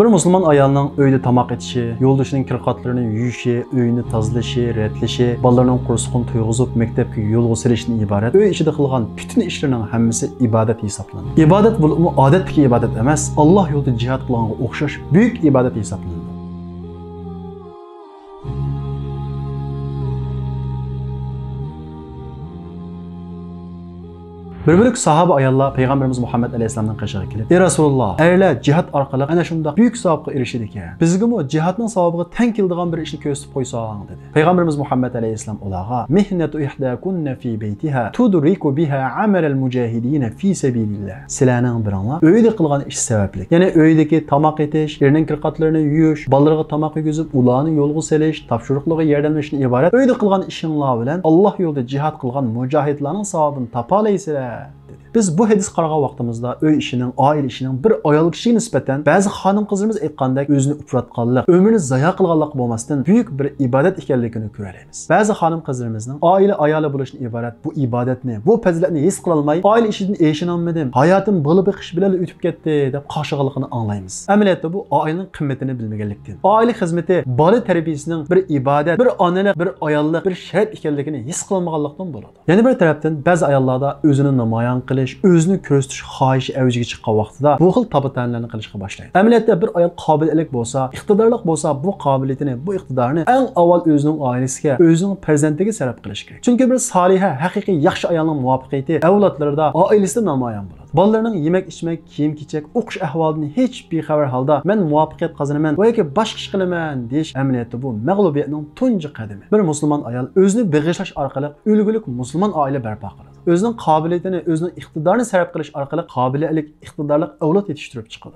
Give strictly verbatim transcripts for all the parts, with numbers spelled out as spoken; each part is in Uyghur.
بىر مۇسۇلمان ئايالنىڭ ئۆيدە تاماق ئېتىشى، يولدىشىنىڭ كىرقاتلىرىنى يۇيۇشى، ئۆيىنى تازىلىشى، رەتلىشى، بالىلىرىنىڭ قورسىقىنى تويغۇزۇپ، مەكتەپكە يولغا سېلىشتىن ئىبارەت ئۆي ئىچىدە قىلغان پۈتۈن ئىشلىرىنىڭ ھەممىسى ئىبادەت ھېسابلىنىدۇ. ئىبادەت بولۇپمۇ ئادەتتىكى ئىبادەت ئەمەس، ئاللاھ يولىدا جىھاد قىلغانغا ئوخشاش بۈيۈك ئىبادەت ھېسابلىنىدۇ. بىر بۆلەك ساھابە ئاياللار پەيغەمبىرىمىز مۇھەممەد ئەلەيھىسسالامنىڭ قېشىغا كېلىپ، ئى رەسۇلۇللاھ، ئەرلەر جىھاد ئارقىلىق ئەنە شۇنداق بۈيۈك ساۋابقا ئېرىشىدىكەن، بىزگىمۇ جىھادنىڭ ساۋابىغا تەڭ كېلىدىغان بىر ئىشنى كۆرسىتىپ قويساڭ، دېدى. پەيغەمبىرىمىز مۇھەممەد ئەلەيھىسسالام ئۇلارغا، مىھنەتۇ ئىھداكۇننە فى بەيتىھا تۇدرىكۇ بىھا ئەمەلەل مۇجاھىدىنە فى سەبىلىللاھ. سىلەرنىڭ بىرىڭلار ئۆيدە قىلغان ئىش سەۋەبلىك، يەنى ئۆيدىكى تاماق ئېتىش، ئېرىنىڭ كىرقاتلىرىنى يۇيۇش، بالىلىرىغا تاماق يېگۈزۈپ، ئۇلارنى يولغا سېلىش، تاپشۇرۇقلىرىغا ياردەملىشىشتىن ئىبارەت ئۆيدە قىلغان ئىشىڭلار بىلەن ئاللاھ يولىدا جىھاد قىلغان مۇجاھىدلارنىڭ ساۋابىنى تاپالايسىلەر، دېدى. بىز بۇ ھەدىسكە قارىغان ۋاقتىمىزدا ئۆي ئىشىنىڭ، ئائىلە ئىشىنىڭ بىر ئايال كىشىگە نىسبەتەن بەزى خانىم-قىزلىرىمىز ئېيتقاندەك ئۆزىنى ئۇپراتقانلىق، ئۆمرىنى زايە قىلغانلىق بولماستىن، بۈيۈك بىر ئىبادەت ئىكەنلىكىنى كۆرەلەيمىز. بەزى خانىم-قىزلىرىمىزنىڭ ئائىلە ئايالى بولۇشتىن ئىبارەت بۇ ئىبادەتنى، بۇ پەزىلەتنى ھېس قىلالماي، ئائىلە ئىشىدىن ئېشىنالمىدىم، ھاياتىم بالا بېقىش بىلەنلا ئۆتۈپ كەتتى، دەپ قارشىغانلىقىنى ئاڭلايمىز. ئەمەلىيەتتە بۇ ئائىلىنىڭ قىممىتىنى بىلمىگەنلىكتىن، ئائىلە خىزمىتى بالا تەربىيىسىنىڭ بىر ئىبادەت، بىر ئانىلىق، بىر ئاياللىق، بىر شەرەپ ئىكەنلىكىنى ھېس قىلالمىغانلىقتىن بولىدۇ. يەنە بىر تەرەپتىن، بەزى ئاياللاردا ئۆزىنى نامايان قىلىش، ئۆزىنى كۆرسىتىش خاھىشى ئەۋجىگە چىققان ۋاقتىدا بۇ خىل تاپا-تەنىلەرنى قىلىشقا باشلايدۇ. ئەمەلىيەتتە، بىر ئايال قابىلىيەتلىك بولسا، ئىقتىدارلىق بولسا، بۇ قابىلىيىتىنى، بۇ ئىقتىدارىنى ئەڭ ئاۋۋال ئۆزىنىڭ ئائىلىسىگە، ئۆزىنىڭ پەرزەنتىگە سەرپ قىلىشى كېرەك. چۈنكى بىر سالىھە، ھەقىقىي ياخشى ئايالنىڭ مۇۋەپپەقىيىتى ئەۋلادلىرىدا، ئائىلىسىدە نامايان بولىدۇ. بالىلىرىنىڭ يېمەك-ئىچمەك، كىيىم-كېچەك، ئوقۇش ئەھۋالىدىن ھېچ بىخەۋەر ھالدا، مەن مۇۋەپپەقىيەت قازىنىمەن ۋە ياكى باشقا ئىش قىلىمەن دېيىش ئەمەلىيەتتە بۇ مەغلۇبىيەتنىڭ تۇنجى قەدىمى. بىر مۇسۇلمان ئايال ئۆزىنى بېغىشلاش ئارقىلىق ئۈلگىلىك مۇسۇلمان ئائىلە بەرپا قىلىدۇ. ئۆزىنىڭ قابىلىيىتىنى، ئۆزىنىڭ ئىقتىدارىنى سەرپ قىلىش ئارقىلىق قابىلىيەتلىك، ئىقتىدارلىق ئەۋلاد يېتىشتۈرۈپ چىقىدۇ.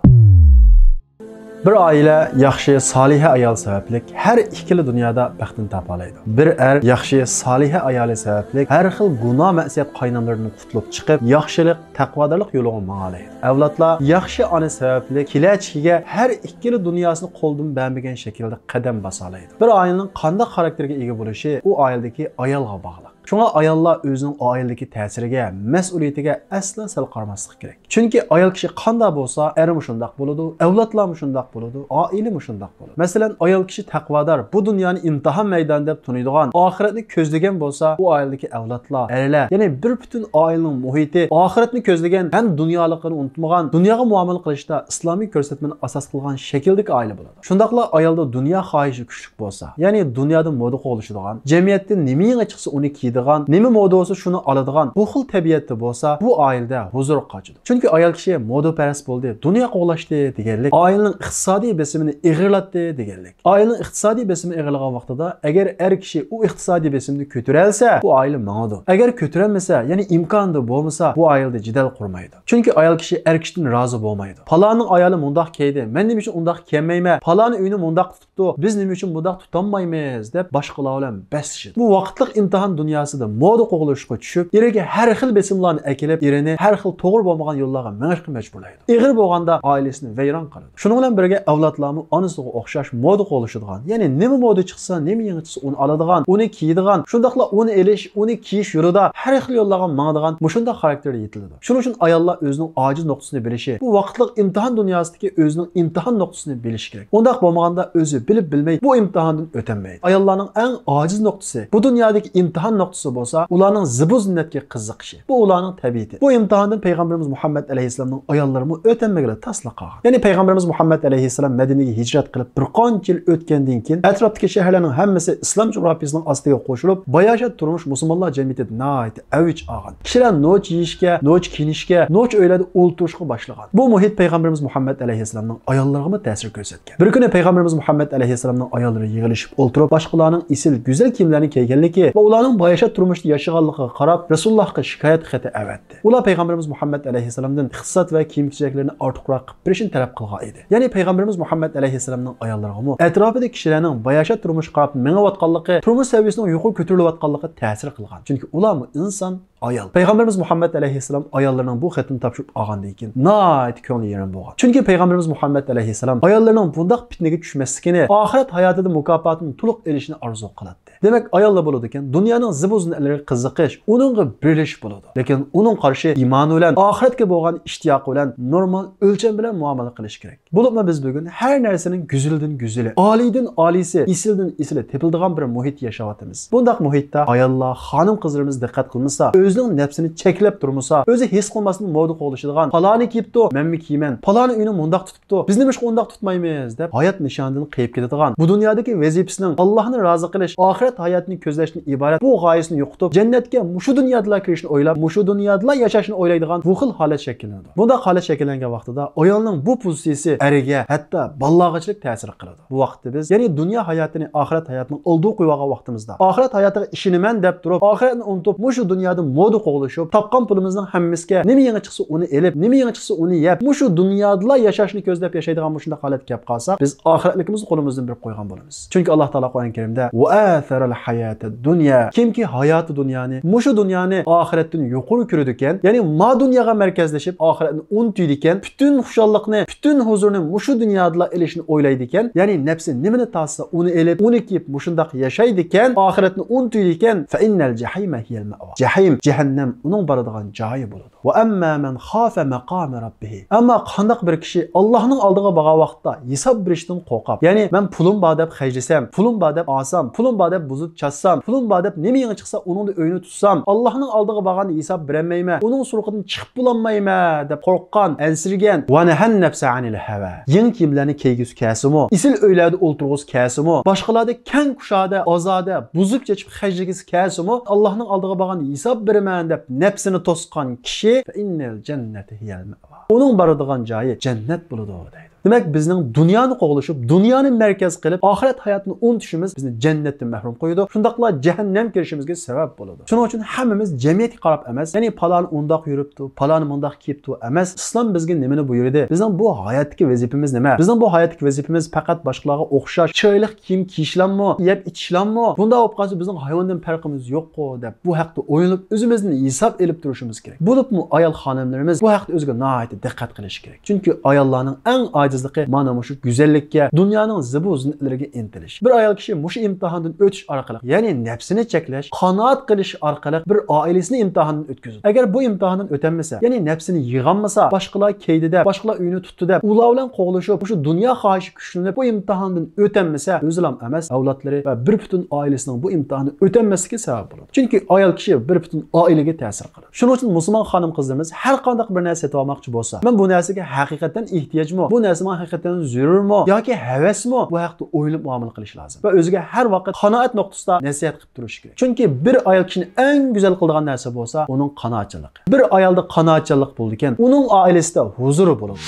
بىر ئائىلە ياخشى، سالىھە ئايال سەۋەبلىك ھەر ئىككىلا دۇنيادا بەختىنى تاپالايدۇ. بىر ئەر ياخشى، سالىھە ئايالى سەۋەبلىك ھەر خىل گۇناھ-مەئسىيەت قايناملىرىدىن قۇتۇلۇپ چىقىپ، ياخشىلىق، تەقۋادارلىق يولىغا ماڭالايدۇ. ئەۋلادلار ياخشى ئانا سەۋەبلىك كېلەچىكىگە ھەر ئىككىلا دۇنياسىنى قولدىن بەرمىگەن شەكىلدە قەدەم باسالايدۇ. بىر ئائىلىنىڭ قانداق خاراكتېرگە ئىگە بولۇشى ئۇ ئائىلىدىكى ئايالغا باغلىق. شۇڭا ئاياللار ئۆزىنىڭ ئائىلىدىكى تەسىرىگە، مەسئۇلىيىتىگە ئەسلا سەل قارىماسلىقى كېرەك. چۈنكى ئايال كىشى قانداق بولسا، ئەرمۇ شۇنداق بولىدۇ، ئەۋلادلارمۇ شۇنداق بولىدۇ، ئائىلىمۇ شۇنداق بولىدۇ. مەسىلەن، ئايال كىشى تەقۋادار، بۇ دۇنيانى ئىمتىھان مەيدانى دەپ تونۇيدىغان، ئاخىرەتنى كۆزلىگەن بولسا، ئۇ ئائىلىدىكى ئەۋلادلار، ئەرلەر، يەنى بىر پۈتۈن ئائىلىنىڭ مۇھىتى ئاخىرەتنى كۆزلىگەن ھەم دۇنيالىقىنى ئۇنتۇمىغان، دۇنياغا مۇئامىلە قىلىشتا ئىسلامىي كۆرسەتمىنى ئاساس قىلغان شەكىلدىكى ئائىلە بولىدۇ. شۇنداقلا ئايالدا دۇنيا خاھىشى كۈچلۈك بولسا، يەنى دۇنيادا مودا قوغلىشىدىغان، جەمئىيەتتە نېمە يېڭى چىقسا ئۇنى كىيىدىغان، نېمە مودا بولسا شۇنى ئالىدىغان، بۇ خىل تەبىئەتتە بولسا، بۇ ئائىلىدە ھۇزۇر قاچىدۇ. چۈنكى ئايال كىشى مودىپەرەس بولدى، دۇنيا قوغلاشتى دېگەنلىك ئائىلىنىڭ ئىقتىسادىي بېسىمىنى ئېغىرلاتتى دېگەنلىك. ئائىلىنىڭ ئىقتىسادىي بېسىمى ئېغىرلىغان ۋاقتىدا، ئەگەر ئەر كىشى ئۇ ئىقتىسادىي بېسىمنى كۆتۈرەلسە، بۇ ئائىلە ماڭىدۇ. ئەگەر كۆتۈرەلمىسە، يەنى ئىمكانىدا بولمىسا، بۇ ئائىلىدە جېدەل قۇرمايدۇ. چۈنكى ئايال كىشى ئەر كىشىدىن رازى بولمايدۇ. پالانىڭ ئايالى مۇنداق كىيدى، مەن نېمە ئۈچۈن ئۇنداق كىيەلمەيمەن؟ پالانى ئۆينى مۇنداق تۇتۇپتۇ، بىز نېمە ئۈچۈن مۇنداق تۇتالمايمىز؟ دەپ باشقىلار بىلەن بەسلىشىدۇ. بۇ ۋاقىتلىق ئىمتىھان دۇنياسىدا مودا قوغلىشىشقا چۈشۈپ، ئېرىگە ھەر خىل بېسىملارنى ئەكېلىپ، ئېرىنى ھەر خىل توغرا بولمىغان يوللارغا مېڭىشقا مەجبۇرلايدۇ. ئېغىر بولغاندا ئائىلىسىنى ۋەيران قىلىدۇ. شۇنىڭ بىلەن بىرگە ئەۋلادلارمۇ ئانىسىغا ئوخشاش مودا قوغلىشىدىغان، يەنى نېمە مودا چىقسا، نېمە يېڭى چىقسا ئۇنى ئالىدىغان، ئۇنى كىيىدىغان، شۇنداقلا ئۇنى ئېلىش، ئۇنى كىيىش يولىدا ھەر خىل يوللارغا ماڭىدىغان مۇشۇنداق خاراكتېرگە يېتىلىدۇ. شۇنىڭ ئۈچۈن ئاياللار ئۆزىنىڭ ئاجىز نۇقتىسىنى بىلىشى، بۇ ۋاقىتلىق ئىمتىھان دۇنياسىدىكى ئۆزىنىڭ ئىمتىھان نۇقتىسىنى بىلىشى كېرەك. ئۇنداق بولمىغاندا ئۆزى بىلىپ بىلمەي بۇ ئىمتىھاندىن ئۆتەلمەيدۇ. ئاياللارنىڭ ئەڭ ئاجىز نۇقتىسى، بۇ دۇنيادىكى ئىمتىھان نۇقتىسى بولسا ئۇلارنىڭ زىبۇ زىننەتكە قىزىقىشى. بۇ ئۇلارنىڭ تەبىئىتى. بۇ ئىمتىھاندىن پەيغەمبىرىمىز مۇھەممەد ئەلەيھىسسالامنىڭ ئاياللىرىمۇ ئۆتەلمىگىلى تاسلا قالغان. يەنى پەيغەمبىرىمىز مۇھەممەد ئەلەيھىسسالام مەدىنىگە ھىجرەت قىلىپ بىر قانچە يىل ئۆتكەندىن كېيىن ئەتراپتىكى شەھەرلەرنىڭ ھەممىسى ئىسلام جۇغراپىيىسىنىڭ ئاستىغا قوشۇلۇپ، باياشات تۇرمۇش مۇسۇلمانلار جەمئىيىتىدە ناھايىتى ئەۋج ئالغان. كىشىلەر نوچى يېيىشكە، نوچى كىيىنىشكە، نوچى ئۆيلەردە ئولتۇرۇشقا باشلىغان. بۇ مۇھىت پەيغەمبىرىمىز مۇھەممەد ئەلەيھىسسالامنىڭ ئاياللىرىغىمۇ تەسىر كۆرسەتكەن. بىر كۈنى پەيغەمبىرىمىز مۇھەممەد ئەلەيھىسسالامنىڭ ئاياللىرى يىغىلىشىپ ئولتۇرۇپ، باشقىلارنىڭ ئېسىل گۈزەل كىيىملەرنى كىيگەنلىكى ۋە ئۇلارنىڭ باياشات تۇرمۇشتا ياشىغانلىقىغا قاراپ، رەسۇلۇللاھقا شىكايەت خېتى ئەۋەتتى. ئۇلار پەيغەمبىرىمىز مۇھەممەد ئەلەيھىسسالامدىن ئىقتىساد ۋە كىيىم-كېچەكلىرىنى ئارتۇقراق قىلىپ بېرىشىنى تەلەپ قىلغان ئىدى. يەنى پەيغەمبىرىمىز مۇھەممەد ئەلەيھىسسالامنىڭ ئاياللىرىغىمۇ ئەتراپىدا كىشىلەرنىڭ باياشات تۇرمۇشقا قاراپ مېڭىۋاتقانلىقى، تۇرمۇش سەۋىيەسىنىڭ يۇقىرى كۆتۈرۈلۈۋاتقانلىقى تەسىر قىلغان. چۈنكى ئۇلارمۇ ئىنسان، ئايال. پەيغەمبىرىمىز مۇھەممەد ئەلەيھىسسالام ئاياللىرىنىڭ بۇ خېتىنى تاپشۇرۇپ ئالغاندىن كېيىن ناھايىتى كۆڭلى يېرىم بولغان. چۈنكى پەيغەمبىرىمىز مۇھەممەد ئەلەيھىسسالام ئاياللىرىنىڭ بۇنداق پىتنىگە چۈشمەسلىكىنى، ئاخىرەت ھاياتىدا مۇكاپاتىنى تولۇق ئېلىشىنى ئارزۇ قىلاتتى. دېمەك، ئايالدا بولىدىكەن، دۇنيانىڭ زىبۇ زىننەتلىرىگە قىزىقىش، ئۇنىڭغا بېرىلىش بولىدۇ. لېكىن ئۇنىڭ قارىشى ئىمانى بىلەن، ئاخىرەتكە بولغان ئىشتىياقى بىلەن نورمال ئۆلچەم بىلەن مۇئامىلە قىلىش كېرەك. بولۇپمۇ بىز بۈگۈن ھەر نەرسىنىڭ گۈزىلىدىن گۈزىلى، ئالىيدىن ئالىيسى، ئېسىلدىن ئېسىلى تېپىلىدىغان بىر مۇھىتتا ياشاۋاتىمىز. بۇنداق مۇھىتتا ئاياللار، خانىم-قىزلىرىمىز دىققەت قىلمىسا، ئۆزىنىڭ نەپسىنى چەكلەپ تۇرمىسا، ئۆزى ھېس قىلماستىن مودا قوغلىشىدىغان، پالانى كىيىپتۇ، مەنمۇ كىيىمەن، پالانى ئۆينى مۇنداق تۇتۇپتۇ، بىز نېمىشقا ئۇنداق تۇتمايمىز دەپ ھايات نىشانىدىن قېيىپ كېتىدىغان، بۇ دۇنيادىكى ۋەزىپىسىنىڭ ئاللاھنى رازى قىلىش، ئاخىرەت ھاياتىنى كۆزلەشتىن ئىبارەت بۇ غايىسىنى يوقىتىپ، جەننەتكە مۇشۇ دۇنيادىلا كىرىشنى ئويلاپ، مۇشۇ دۇنيادىلا ياشاشنى ئويلايدىغان بۇ خىل ھالەت شەكىللىنىدۇ. بۇنداق ھالەت شەكىللەنگەن ۋاقتىدا ئايالنىڭ بۇ پوزىتسىيىسى ئەرگە، ھەتتا بالىلارغىچىلىك تەسىر قىلىدۇ. بۇ ۋاقىتتا بىز، يەنى دۇنيا ھاياتىنى ئاخىرەت ھاياتىنىڭ ئالدىغا قويۇۋالغان ۋاقتىمىزدا، ئاخىرەت ھاياتىغا ئىشىنىمەن دەپ تۇرۇپ، ئاخىرەتنى ئۇنتۇپ، مۇشۇ دۇنيادا مودا قوغلىشىپ، تاپقان پۇلىمىزنىڭ ھەممىسىگە نېمە يېڭى چىقسا ئۇنى ئېلىپ، نېمە يېڭى چىقسا ئۇنى يەپ، مۇشۇ دۇنيادىلا ياشاشنى كۆزلەپ ياشايدىغان مۇشۇنداق ھالەتكە كەپ قالساق، بىز ئاخىرەتلىكىمىزنى قولىمىزدىن بېرىپ قويغان بولىمىز. چۈنكى ئاللاھ تائالا قۇرئان كەرىمدە، «وآثر الحياة الدنيا»، كىمكى ھاياتى دۇنيانى، مۇشۇ دۇنيانى ئاخىرەتتىن يۇقىرى كۆرىدىكەن، يەنى ما دۇنياغا مەركەزلىشىپ، ئاخىرەتنى ئۇنتۇيدىكەن، پۈتۈن خۇشاللىقنى، پۈتۈن ھۇزۇرنى مۇشۇ دۇنيادىلا ئېلىشنى ئويلايدىكەن، يەنى نەپسى نېمىنى تارتسا ئۇنى ئېلىپ، ئۇنى كىيىپ مۇشۇنداق ياشايدىكەن، ئاخىرەتنى ئۇنتۇيدىكەن، فإن الجحيم هي المأوى. جەھىم، جەھەننەم ئۇنىڭ بارىدىغان جايى بولىدۇ. وأما من خاف مقام ربه. ئەمما قانداق بىر كىشى ئاللاھنىڭ ئالدىغا بارغان ۋاقىتتا ھېساب بېرىشتىن قورقۇپ، يەنى مەن پۇلۇم بار دەپ خەجلىسەم، پۇلۇم بار دەپ ئالسام، پۇلۇم بار دەپ بۇزۇپ چاچسام، پۇلۇم بار دەپ نېمە يېڭى چىقسا ئۇنىڭدا ئۆينى تۇتسام، ئاللاھنىڭ ئالدىغا بارغاندا ھېساب بېرەلمەيمەن، ئۇنىڭ سورىقىدىن چىقىپ بولالمايمەن دەپ قورققان، ئەنسىرىگەن، ونهى النفس عن الهوى، يېڭى كىيىملەرنى كىيگۈسى كەلسىمۇ، ئېسىل ئۆيلەردە ئولتۇرغۇسى كەلسىمۇ، باشقىلاردا كەڭ كۇشادە، ئازادە، بۇزۇپ چېچىپ خەجلىگۈسى كەلسىمۇ، ئاللاھنىڭ ئالدىغا بارغاندا ھېساب بېرىمەن دەپ نەپسىنى توسقان كىشى، فإن الجنة هي المأوى. ئۇنىڭ بارىدىغان جايى جەننەت بولىدۇ دەيدۇ. دېمەك، بىزنىڭ دۇنيانى قوغلىشىپ، دۇنيانى مەركەز قىلىپ، ئاخىرەت ھاياتىنى ئۇنتۇشىمىز بىزنى جەننەتتىن مەھرۇم قويىدۇ، شۇنداقلا جەھەننەم كىرىشىمىزگە سەۋەب بولىدۇ. شۇنىڭ ئۈچۈن ھەممىمىز جەمئىيەتكە قاراپ ئەمەس، يەنى پالانى ئۇنداق يۈرۈپتۇ، پالانى مۇنداق كىيىپتۇ ئەمەس، ئىسلام بىزگە نېمىنى بۇيرۇدى؟ بىزنىڭ بۇ ھاياتتىكى ۋەزىپىمىز نېمە؟ بىزنىڭ بۇ ھاياتتىكى ۋەزىپىمىز پەقەت باشقىلارغا ئوخشاش چىرايلىق كىيىم كىيىشلاممۇ، يەپ ئىچىشلاممۇ؟ بۇنداق بولۇپ قالسا بىزنىڭ ھايۋاندىن پەرقىمىز يوققۇ دەپ بۇ ھەقتە ئويلىنىپ، ئۆزىمىزدىن ھېساب ئېلىپ تۇرۇشىمىز كېرەك. بولۇپمۇ ئايال خانىملىرىمىز بۇ ھەقتە ئۆزىگە ناھايىتى دىققەت قىلىشى كېرەك. چۈنكى ئاياللارنىڭ ئەڭ ئاجىزلىقى مانا مۇشۇ گۈزەللىككە، دۇنيانىڭ زىبۇ زىننەتلىرىگە ئىنتىلىش. بىر ئايال كىشى مۇشۇ ئىمتىھاندىن ئۆتۈش ئارقىلىق، يەنى نەپسىنى چەكلەش، قانائەت قىلىش ئارقىلىق بىر ئائىلىسىنى ئىمتىھاندىن ئۆتكۈزىدۇ. ئەگەر بۇ ئىمتىھاندىن ئۆتەلمىسە، يەنى نەپسىنى يىغالمىسا، باشقىلار كىيدى دەپ، باشقىلار ئۆينى تۇتتى دەپ، ئۇلار بىلەن قوغلىشىپ، مۇشۇ دۇنيا خاھىشى كۈچلىنىپ، بۇ ئىمتىھاندىن ئۆتەلمىسە، ئۆزىلا ئەمەس، ئەۋلادلىرى ۋە بىر پۈتۈن ئائىلىسىنىڭ بۇ ئىمتىھاننى ئۆتەلمەسلىكى سەۋەب بولىدۇ. چۈنكى ئايال كىشى بىر پۈتۈن ئائىلىگە تەسىر قىلىدۇ. شۇنىڭ ئۈچۈن مۇسۇلمان خانىم-قىزلىرىمىز ھەر قانداق بىر نەرسە سېتىۋالماقچى بولسا، مەن بۇ نەرسىگە ھەقىقەتەن ئېھتىياجمۇ، بۇ نەرسە ماڭا ھەقىقەتەن زۆرۈرمۇ ياكى ھەۋەسمۇ، بۇ ھەقتە ئويلىنىپ مۇئامىلە قىلىش لازىم. ۋە ئۆزىگە ھەر ۋاقىت قانائەت نۇقتىسىدا نەسىھەت قىلىپ تۇرۇش كېرەك. چۈنكى بىر ئايال كىشىنى ئەڭ گۈزەل قىلىدىغان نەرسە بولسا، ئۇنىڭ قانائەتچانلىقى. بىر ئايالدا قانائەتچانلىق بولىدىكەن، ئۇنىڭ ئائىلىسىدە ھۇزۇر بولىدۇ.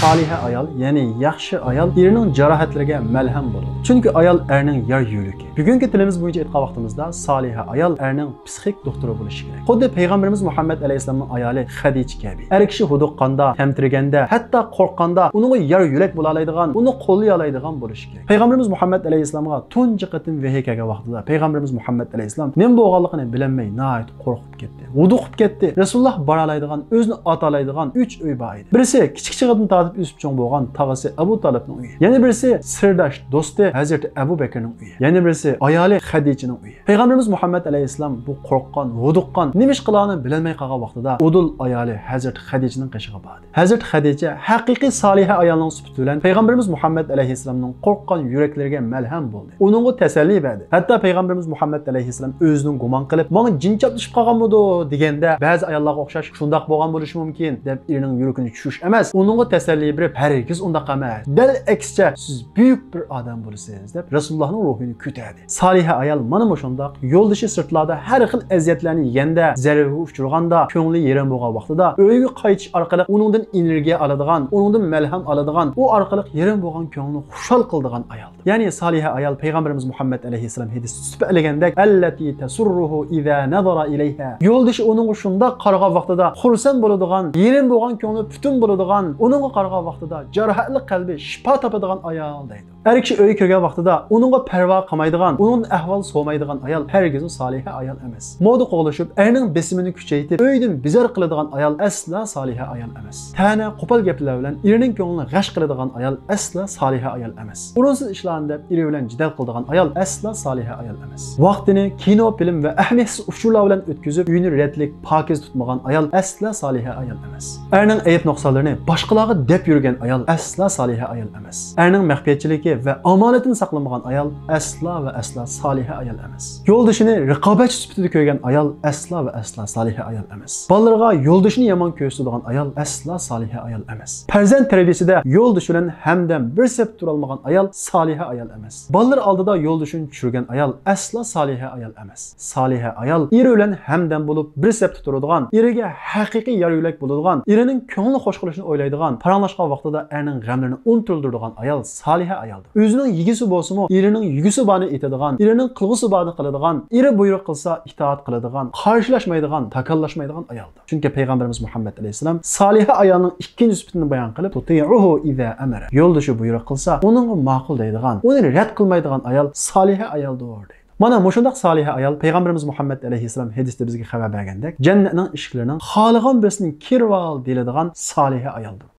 سالىھە ئايال، يەنى ياخشى ئايال ئېرىنىڭ جاراھەتلىرىگە مەلھەم بولىدۇ. چۈنكى ئايال ئەرنىڭ يار يۆلىكى. بۈگۈنكى تىلىمىز بويىچە ئېيتقان ۋاقتىمىزدا، سالىھە ئايال ئەرنىڭ پسىخىك دوختۇرى بولۇشى كېرەك. خۇددى پەيغەمبىرىمىز مۇھەممەد ئەلەيھىسسالامنىڭ ئايالى خەدىچە كەبى. ئەر كىشى ھودۇققاندا، تەمتىرىگەندە، ھەتتا قورققاندا ئۇنىڭغا يار يۆلەك بولالايدىغان، ئۇنى قوللىيالايدىغان بولۇشى كېرەك. پەيغەمبىرىمىز مۇھەممەد ئەلەيھىسسالامغا تۇنجى قېتىم ۋەھىي كەلگەن ۋاقتىدا پەيغەمبىرىمىز مۇھەممەد ئەلەيھىسسالام نېمە بولغانلىقىنى بىلەلمەي ناھايىتى قورقۇپ كەتتى. ھودۇقۇپ كەتتى. رەسۇلۇللاھ بارالايدىغان، ئۆزىنى ئاتالايدىغان ئۈچ ئۆي بار ئىدى. بىرسى كىچىك چېغىدىن تارتىپ ئۆسۈپ چوڭ بولغان تاغىسى ئەبۇ تالىپنىڭ ئۆيى. يەنە بىرسى سىرداش دوستى ھەزرىتى ئەبۇ بەكرىنىڭ ئۆيى. يەنە بىرسى ئايالى خەدىچىنىڭ ئۆيى. پەيغەمبىرىمىز مۇھەممەد ئەلەيھىسسالام بۇ قورققان، ھودۇققان، نېمە ئىش قىلارىنى بىلەلمەي قالغان ۋاقتىدا ئۇدۇل ئايالى ھەزرىتى خەدىچىنىڭ قېشىغا باردى. ھەزرىتى خەدىچە ھەقىقىي سالىھە ئايالنىڭ سۈپىتى بىلەن پەيغەمبىرىمىز مۇھەممەد ئەلەيھىسسالامنىڭ قورققان يۈرەكلىرىگە مەلھەم بولدى. ئۇنىڭغا تەسەللى بەردى. ھەتتا پەيغەمبىرىمىز مۇھەممەد ئەلەيھىسسالام ئۆزىنىڭ گۇمان قىلىپ، ماڭا جىن چاپلىشىپ قالغانمىدۇ دېگەندە، بەزى ئاياللارغا ئوخشاش شۇنداق بولغان بولۇشى مۇمكىن دەپ ئېرىنىڭ يۈرىكىنى چۈشۈرۈش ئەمەس، ئۇنىڭغا تەسەللى بېرىپ، ھەرگىز ئۇنداق ئەمەس، دەل ئەكسىچە سىز بۈيۈك بىر ئادەم بولىسىز دەپ رەسۇلۇللاھنىڭ روھىنى كۆتەردى. سالىھە ئايال مانا مۇشۇنداق يولدىشى سىرتلاردا ھەر خىل ئەزىيەتلەرنى يېگەندە، زەربىگە ئۇچرىغاندا، كۆڭلى يېرىم بولغان ۋاقتىدا ئۆيىگە قايتىش ئارقىلىق ئۇنىڭدىن ئېنېرگىيە ئالىدىغان، ئۇنىڭدىن مەلھەم ئالىدىغان، ئۇ ئارقىلىق يېرىم بولغان كۆڭلىنى خۇشال قىلىدىغان ئايال. يەنى سالىھە ئايال پەيغەمبىرىمىز مۇھەممەد ئەلەيھىسسالام ھەدىستە سۈپەتلىگەندەك، التي تسره إذا نظر إليها. يولدىشى ئۇنىڭغا شۇنداق قارىغان ۋاقتىدا خۇرسەن بولىدىغان، يېرىم بولغان كۆڭلى پۈتۈن بولىدىغان، ئۇنىڭغا قارىغان ۋاقتىدا جاراھەتلىك قەلبى شىپا تاپىدىغان ئايال دەيدۇ. ئەر كىشى ئۆيگە كىرگەن ۋاقتىدا ئۇنىڭغا پەرۋا قىلمايدىغان، ئۇنىڭدىن ئەھۋال سورىمايدىغان ئايال ھەرگىزمۇ سالىھە ئايال ئەمەس. مودا قوغلىشىپ، ئەرنىڭ بېسىمىنى كۈچەيتىپ، ئۆيدىن بىزار قىلىدىغان ئايال ئەسلا سالىھە ئايال ئەمەس. تەنە، قوپال گەپلەر بىلەن ئېرىنىڭ كۆڭلىنى غەش قىلىدىغان ئايال ئەسلا سالىھە ئايال ئەمەس. ئورۇنسىز ئىشلارنى دەپ ئېرى بىلەن جېدەل قىلىدىغان ئايال ئەسلا سالىھە ئايال ئەمەس. ۋاقتىنى كىنو، فىلىم ۋە ئەھمىيەتسىز ئۇچۇرلار بىلەن ئۆتكۈزۈپ، ئۆيىنى رەتلىك، پاكىز تۇتمىغان ئايال ئەسلا سالىھە ئايال ئەمەس. ئەرنىڭ ئەيىب نۇقسانلىرىنى باشقىلارغا دەپ يۈرگەن ئايال ئەسلا سالىھە ئايال ئەمەس. ئەرنىڭ مەخپىيەتچىلىكى ۋە ئامانىتىنى ساقلىمىغان ئايال ئەسلا ۋە ئەسلا سالىھە ئايال ئەمەس. يولدىشىنى رىقابەتچى سۈپىتىدە كۆرگەن ئايال ئەسلا ۋە ئەسلا سالىھە ئايال ئەمەس. بالىلىرىغا يولدىشىنى يامان كۆرسىتىدىغان ئايال ئەسلا سالىھە ئايال ئەمەس. پەرزەنت تەربىيەسىدە يولدىشى بىلەن ھەمدەم، بىر سەپتە تۇرالمىغان ئايال سالىھە ئايال ئەمەس. بالىلار ئالدىدا يولدىشىنى چۈشۈرگەن ئايال ئەسلا سالىھە ئايال ئەمەس. سالىھە ئايال ئېرى بىلەن ھەمدەم بولۇپ، بىر سەپتە تۇرىدىغان، ئېرىگە ھەقىقىي يار يۆلەك بولىدىغان، ئېرىنىڭ كۆڭلىنى خوش قىلىشنى ئويلايدىغان، پاراڭلاشقان ۋاقتىدا ئەرنىڭ غەملىرىنى ئۇنتۇلدۇرىدىغان ئايال سالىھە ئايالدۇر. ئۆزىنىڭ يېگۈسى بولسىمۇ، ئېرىنىڭ يېگۈسى بارنى ئېتىدىغان، ئېرىنىڭ قىلغۇسى بارنى قىلىدىغان، ئېرى بۇيرۇق قىلسا ئىتائەت قىلىدىغان، قارشىلاشمايدىغان، تاكاللاشمايدىغان ئايالدۇر. چۈنكى پەيغەمبىرىمىز مۇھەممەد ئەلەيھىسسالام سالىھە ئايالنىڭ ئىككىنچى سۈپىتىنى بايان قىلىپ، تۇتىئۇھۇ ئىزا ئەمەرە، يولدىشى بۇيرۇق قىلسا، ئۇنىڭغا ماقۇل دەيدىغان، ئۇنى رەت قىلمايدىغان ئايال سالىھە ئايالدۇر دەيدۇ. مانا مۇشۇنداق سالىھە ئايال پەيغەمبىرىمىز مۇھەممەد ئەلەيھىسسالام ھەدىستە بىزگە خەۋەر بەرگەندەك، جەننەتنىڭ ئىشىكلىرىنىڭ خالىغان بىرسىدىن كىرىۋال دېيىلىدىغان سالىھە ئايالدۇر.